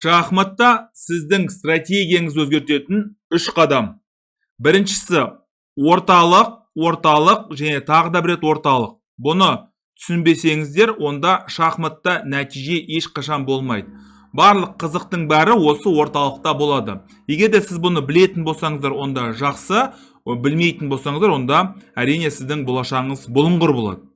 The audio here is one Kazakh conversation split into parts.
Шахматта сіздің стратегияңызды өзгертетін үш қадам. Біріншісі – орталық, орталық және тағы да бір рет орталық. Бұны түсінбесеңіздер, онда шахматта нәтиже ешқашан болмайды. Барлық қызықтың бәрі осы орталықта болады. Егер де сіз бұны білетін болсаңыздар, онда жақсы, білмейтін болсаңыздар, онда, әрине, сіздің болашағыңыз бұлыңғыр болады.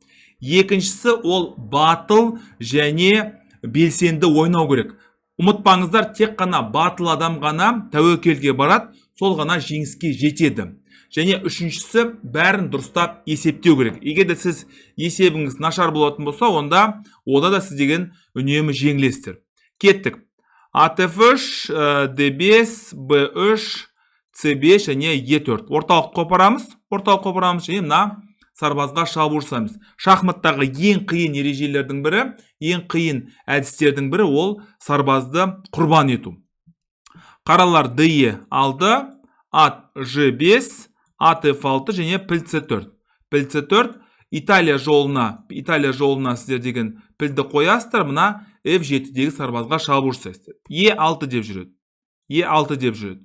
Екіншісі – ол батыл және белсенді ойнау керек. Ұмытпаңыздар, тек қана батыл адам ғана тәуекелге барады, сол ғана жеңіске жетеді. Және үшіншісі – бәрін дұрыстап есептеу керек. Егер де сіз есебіңіз нашар болатын болса, онда ода да сіз деген үнемі жеңілесіздер. Кеттік. Ат F3, D5, B3, C5 және E4. Орталықты қопарамыз, орталық қопарамыз және мына сарбазға шабуыл жасаймыз. Шахматтағы ең қиын ережелердің бірі, ең қиын әдістердің бірі – ол сарбазды құрбан ету. Қаралар DE алды, ат G5, ат F6 және піл C4. Піл C4. Италия жолына, Италия жолына сіздер деген пілді қоясыздар, мына F7-дегі сарбазға шабуыл жасайсыздар. E6 деп жүреді. E6 деп жүреді.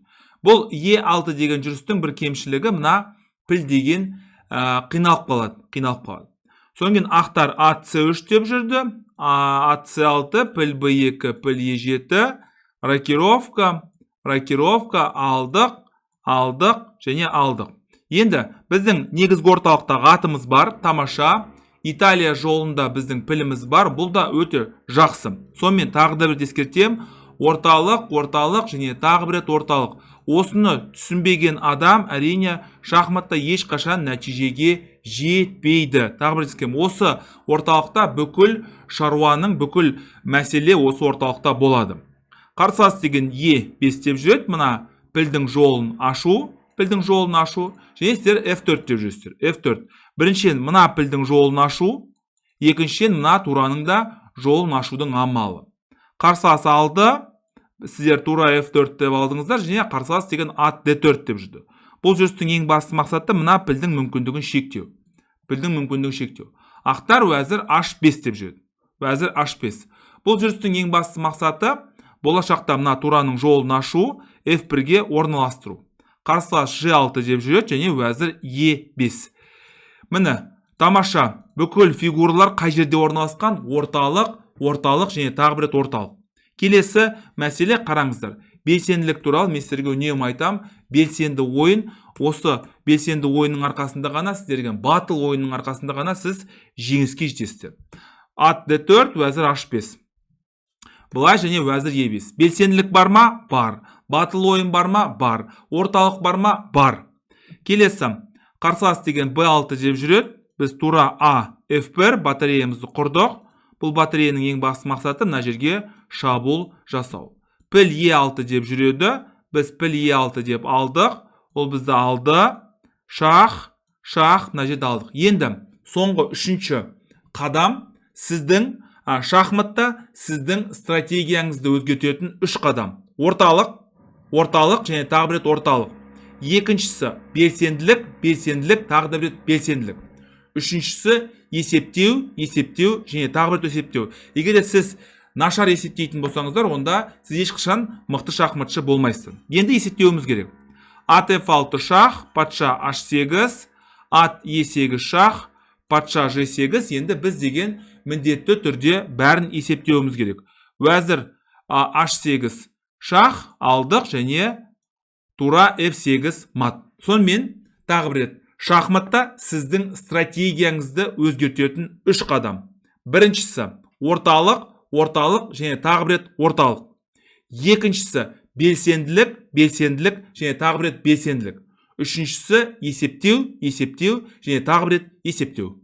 Бұл E6 деген жүрістің бір кемшілігі – мына піл деген қиналып қалады, қиналып қалады. Содан кейін ақтар ат C3 деп жүрді, ат C6, піл B2, піл E7, рокировка, рокировка, алдық, алдық және алдық. Енді біздің негізгі орталықтағы атымыз бар, тамаша. Италия жолында біздің піліміз бар, бұл да өте жақсы. Сонымен, тағы да бір ескертемін: орталық, орталық және тағы бір рет орталық. Осыны түсінбеген адам, әрине, шахматта ешқашан нәтижеге жетпейді. Тағы бір ескертемін, осы орталықта бүкіл шаруаның, бүкіл мәселе осы орталықта болады. Қарсылас деген Е5 деп жүреді, мына пілдің жолын ашу, пілдің жолын ашу. Және сіздер F4 деп жүресіздер. F4. Біріншіден, мына пілдің жолын ашу, екіншіден, мына тураның да жолын ашудың амалы. Қарсылас алды, сіздер тура F4 деп алдыңыздар және қарсылас деген ат D4 деп жүрді. Бұл жүрістің ең басты мақсаты – мына пілдің мүмкіндігін шектеу. Пілдің мүмкіндігін шектеу. Ақтар уәзір H5 деп жүреді. Уәзір H5. Бұл жүрістің ең басты мақсаты – болашақта мына тураның жолын ашу, F1-ге орналастыру. Қарсылас G6 деп жүреді және уәзір E5. Міне, тамаша, бүкіл фигуралар қай жерде орналасқан? Орталық, орталық және тағы бір рет орталық. Келесі мәселе, қараңыздар. Белсенділік туралы мен сіздерге үнемі айтам. Белсенді ойын, осы белсенді ойынның арқасында ғана, сіздерге батыл ойынның арқасында ғана сіз жеңіске жетесіздер. Ат D4, уәзір H5. Былай және уәзір E5. Белсенділік бар ма? Бар. Батыл ойын бар ма? Бар. Орталық бар ма? Бар. Келесі. Қарсылас деген B6 деп жүреді. Біз тура А F1 батареямызды құрдық. Бұл батареяның ең басты мақсаты – мына жерге шабуыл жасау. Піл E6 деп жүреді. Біз піл E6 деп алдық. Ол бізді алды. Шах, шах, мына жерде алдық. Енді соңғы үшінші қадам – сіздің шахматта сіздің стратегияңызды өзгертетін үш қадам. Орталық, орталық және тағы бір рет орталық. Екіншісі – белсенділік, белсенділік, тағы да бір рет белсенділік. Үшіншісі – есептеу, есептеу және тағы бір рет есептеу. Егер де сіз нашар есептейтін болсаңыздар, онда сіз ешқашан мықты шахматшы болмайсыз. Енді есептеуіміз керек. Ат F6 шах, патша H8, ат E8 шах, патша G8. Енді біз деген міндетті түрде бәрін есептеуіміз керек. Уәзір H8 шах алдық және тура F8 мат. Сонымен, тағы бір рет, шахматта сіздің стратегияңызды өзгертетін үш қадам. Біріншісі – орталық, орталық және тағы бір рет орталық. Екіншісі – белсенділік, белсенділік және тағы бір рет белсенділік. Үшіншісі – есептеу, есептеу және тағы бір рет есептеу.